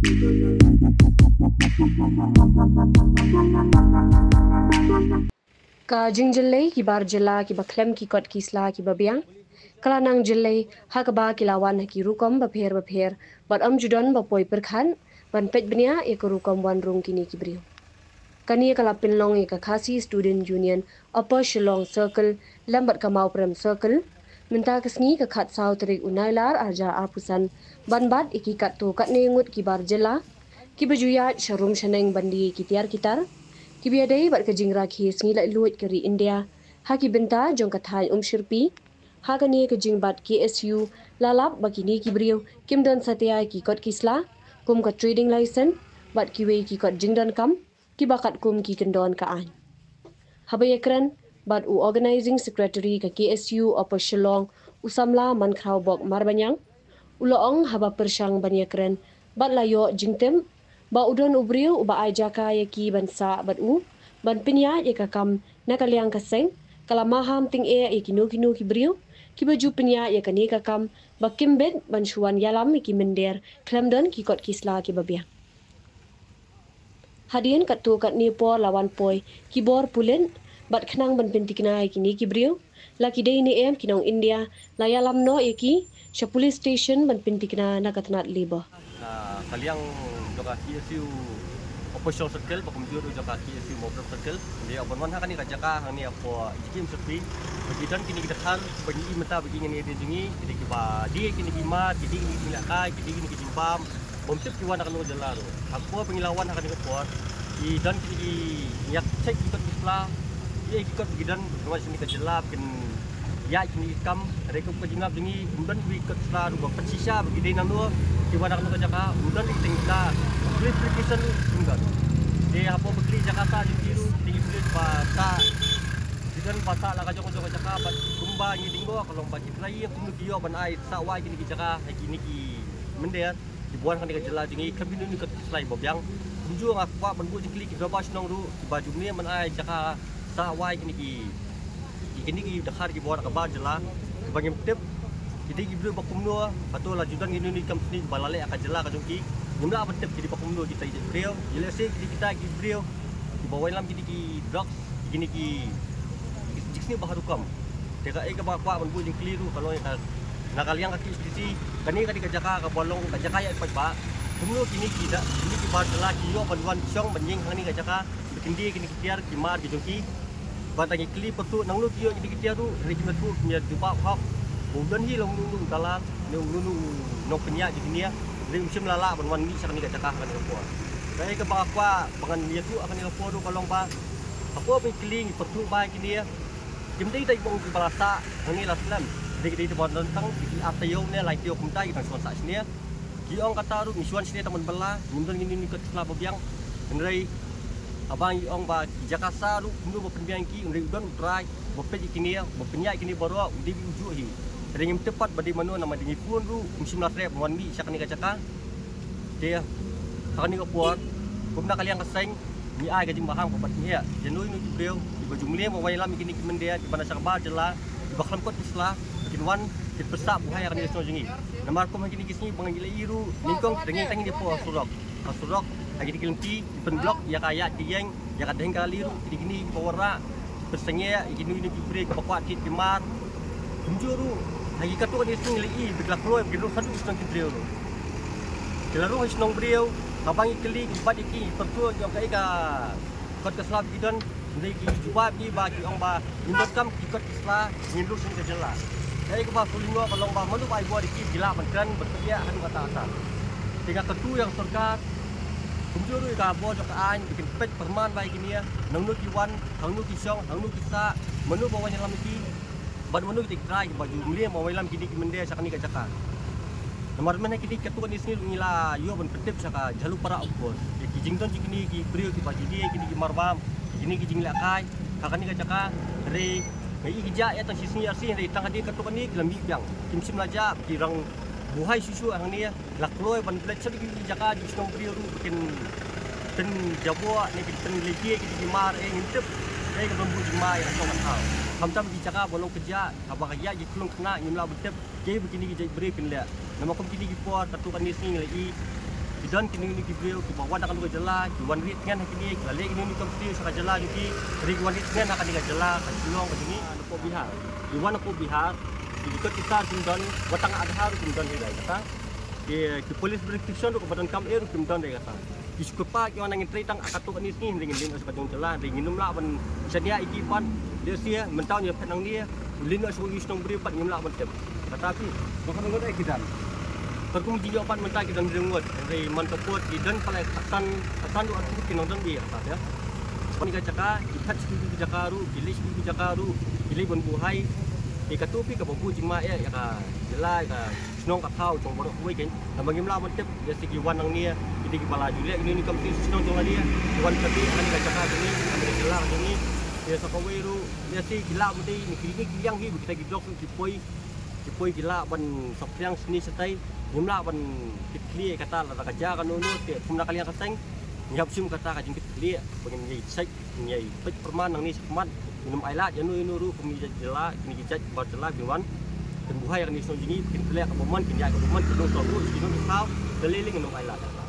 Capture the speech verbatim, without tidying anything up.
Ka jingjyllei ki bar jylla kiba khlem ki kot ki sla kiba biang ka la nang jyllei ha kaba ki la wan ha ki rukom bapher bapher bad ym ju don ba poi pyrkhat ban peit bniah ïa ka rukom wan rung kine ki briew. Kane ka la pynlong ïa ka Khasi Student Union Upper Shillong Circle lem bad ka Mawprem Circle mynta ka sngi ka khatsaw tarik u Nailar arhajar arphew san ban bat ïa ki katto katne ngut ki bar jylla kiba ju ïaid sha rum sha neng ban die ki tiar ki tar kiba ïadei bad ka jingrakhe sngi laitluid ka ri India ha ki bynta jong ka thaiñ Umshyrpi. Ha kane ka jingbat K S U la lap ba kine ki briew kim don satia ki kot ki sla kum ka trading license bad kiwei ki kot jingdonkam kiba katkum ki kyndon ka aiñ. Haba ïakren bad u Organising Secretary ka K S U Upper Shillong u samla Mankhrawbok Marbaniang, u la ong haba pyrshang ban ïakren bad la ïoh jingtip ba u don u briew uba ai jaka ïa ki ban sah bad u ban pynïaid ïa ka kam na ka liang ka seng, ka la maham tyngeh ïa kino kino ki briew kiba ju pynïaid ïa kane ka kam ba kim bit ban shu wan ïalam ïa ki mynder khlem don ki kot ki sla kiba biang. Hadien katto katne por la wan poi ki bor pulit bad khnang ban pynthikna ïa kine ki briew, la ki dei ne em ki nong India, la ïalam noh ïa ki sha police station ban pynthikna na ka tnat labour. Na ka liang jong ka K S U Upper Shillong Circle bad kumjuh ruh jong ka K S U Mawprem Circle, ngi ïoh ban wan ha kane ka jaka hangne hapoh J K M Circle ba ki don kine ki dkhar ba ngi i mynta ba ki ngin ïa dei jong ngi, ki dei kiba die kine ki mar, ki die kine ki jingïalehkai, ki die kine ki jingbam, bym tip ki wan na kano ka jylla ruh. Hapoh ba ngi la wan ha kane ka por, ki don kine ki, ngi ïa check ki kot ki sla, ki ei ki kot ba ki don, ba ki wan sha kane ka jylla ba kin ïaid kine ki kam. Hynrei kum ka jinglap jong ngi, ym don kiwei ki kot ki sla ruh ba pynshisha ba ki dei nangno, ki wan na kano ka jaka, ym don ki teng ki sla, clarification ruh ym don. Te hapoh ba kylli jaka sah jong ki ruh, ki dei ki briew ba sah, ki don ba sah la ka jong ka jong ka jaka bad kumba ngi lyngngoh ka long ba ki trai kumno ki ïoh ban ai sah wai kine ki jaka ha kine ki mynder kiba wan ha kane ka jylla jong ngi, khlem kino kino ki kot ki sla ba biang. Kumjuh nga kwah ban buh jingkylli ki dorbar shnong ruh kiba ju mih ban ai jaka sah wai kine ki, ki kine ki dkhar kiba wan ha ka bar jylla, kiba ngim tip ki dei ki briew ba kumno, hato la ju don kino kino ki kam sniew ba la leh ha ka jylla ka jong ki. Ngim lah ban tip ki dei ba kumno kita ki briew, ïa lehse ki dei kita ki briew kiba wanlam kine ki drugs, kine ki, ki jingsniew ba ha rukom. Te kaei kaba kwah ban buh jingkylli ruh ka long ïa ka, na ka liang ka K H A D C, kane ka dei ka jaka kaba long ka jaka ïaid paidbah. Kumno kine ki da, kine ki bar jylla ki ïoh ban wan shong ban ïeng hangne ka jaka ba kin die kine ki tiar ki mar ki jong ki. Bad tang ngi kylli pyrtuh nangno ki ïoh kine ki tiar ruh, hynrei kim ïathuh, kim ïa jubab hok ba u don hi la uno uno u dalal ne uno uno u nongpynïaid jong kine, hynrei um shym la lah ban wan mih sha kane ka jaka ha kane ka por. Kaei kaba kwah ba ngan ïathuh ha kane ka por ruh ka long ba hapoh ba ngi kylli ngi pyrtuh ba kine kim dei tang ba ong kiba la sah hangne la slem, dei ki dei kiba don tang ki ar taïew ne lai taïew kumta ki dang shu wan sah shane. Ki ong kata ruh ngi shu wan shane tang ban bylla, ngim don kino kino ki kot ki sla ba biang. Hynrei haba ngi ong ba ki jaka sah ruh kumno ba pynbiang ki, hynrei u don u trai ba peit ïa kine, ba pynïaid ïa kine baroh, u dei beit u juh hi. Hynrei ngim tip pat ba dei mano, namar dei ngi phone ruh um shym la treh ban wan mih sha kane ka jaka. Te ha kane ka por, kum na ka liang ka seng, ngi ai ka jingbaham kaba bha ïa kino kino ki briew kiba ju mlien ban wanlam ïa kine ki mynder kiba na sha ka bar jylla, kiba khlem kot ki sla, ba kin wan kin pynsah buhai ha kane ka shnong jong ngi. Namar kum ha kine ki sngi ba ngi la ïohi ruh nyngkong, te ngi tang ngi hapoh surok, ha surok, ha kine ki lynti ki pynblock ïa ka ïaid ka ïeng, ïa ka dheng ka kali ruh, kine kine kiba wanrah, pynsangeh ïa kino kino ki briew kiba kwah thied ki mar. Kumjuh ruh ha ki katto katne sngi ngi la ïohi ba ki la kloi ba ki rung haduh shnong ki briew ruh. Ki la rung ha shnong briew, haba ngi kylli, ngi bat ïa ki, ngi pyrtuh ïa kaei ka kot ka sla ba ki don, hynrei ki jubab ïa ngi ba ki ong ba ngim donkam ki kot ki sla, ngin rung sha ka jylla. Kaei kaba shu lyngngoh ka long ba mano ba ai bor ïa ki, ki lah ban kren ban pynïaid haduh katta katta. Te nga kyntu ïa ka sorkar, kumjuh ruh ïa ka bor jong ka aiñ, ba kin peit pyrman bha ïa kine, nangno ki wan, hangno ki shong, hangno ki sah, mano ba wanlam ïa ki, bad mano kita ki trai kiba ju mlien ban wanlam kine ki mynder sha kane ka jaka. Namar mynta kine katto katne sngi ruh ngi la ïoh ban pyntip sha ka Jhalupara outpost ïa ki jingdon jong kine ki briew kiba ju die ïa kine ki marbam, ïa kine ki jingïalehkai ha kane ka jaka. Hynrei nga ïohi ki jah ïa tang shi sngi ar sngi, hynrei tang hadien katto katne ki la mih biang, kim shym la jah, ki rang buhai shuh shuh hangne. La kloi ban pynleit sha ki jaka jong shnong briew ruh ba kin pynjaboh ne kin pynleit ïa kine ki mar, eh, ngim tip kaei ka don buh jingma ïa ka shnong ka thaw. Khamtam ki jaka ba long kjat, haba ka ïaid ki khlung khynnah ngim lah ban tip kaei ba kine ki jait briew kin leh. Namar kum kine ki por katto katne sngi ngi la ïohi Ki don kine kine ki briew kiba wan na kane ka jylla, ki wan rieh tngen ha kine, ki la leh kine kine ki kamti sha ka jylla jong ki, hynrei ki wan rieh tngen ha kane ka jylla ka Shillong ka jong ngi, napoh Bihar. Ki wan napoh Bihar, ki kot ki tar kim don, wat tang Aadhaar ruh kim don hi dei kata. Ki, ki police verification ruh ba donkam eh ruh kim don dei kata. Ki shu kyrpad ki wan, ngin trei tang ha katto katne sngi, hynrei ngin leit noh sha ka jong jylla, hynrei ngin ym lah ban shaniah ïa ki pat. Lehse mynta ngi phet nangne, leit noh sha ki shnong briew pat ngim lah ban tip. Kata phi. Ba ka ngut eh ki don. Katkum jingïoh pat mynta ki don hynriew ngut. Hynrei man ka pud ki don palat khatsan, khatsan haduh arphew ngut ki nongdon bia kata phi. Sha kane ka jaka, ki phet sha ki jaka ruh, ki leit sha ki jaka ruh, ki leit ban buhai. Te katto phi kaba buh jingma eh ïa ka jylla, ïa ka shnong ka thaw jong baroh kawei kein. Namar ngim lah ban tip, lehse ki wan nangne, ki dei kiba la ju leh kine kine ki kamti sha shnong jong lade, ki wan sha kane ka jaka jong ngi, kane ka jylla jong ngi. Te sa kawei ruh, lehse ki lah ban dei, ki dei ki liang hi, kita ki drug ruh ki poi, ki poi ki lah ban saphriang shane shatai, ngim lah ban kit khlieh kata lada ka jia kano kano, te kum na ka liang ka seng, ngi hap shim kata ka jingkit khlieh, ba ngin ïa check, ngi ïa peit pyrman nangne shakhmat, ngin ym ailad ïano ïano ruh kum ki jait jylla, kine ki jait bar jylla, kin wan, kin buhai ïa kane ka shnong jong ngi, kin khleh ka bymman, kin ïaid ka bymman, kin long shnong ruh, kin long shnong, da lei lei ngin ym ailad ïa kata.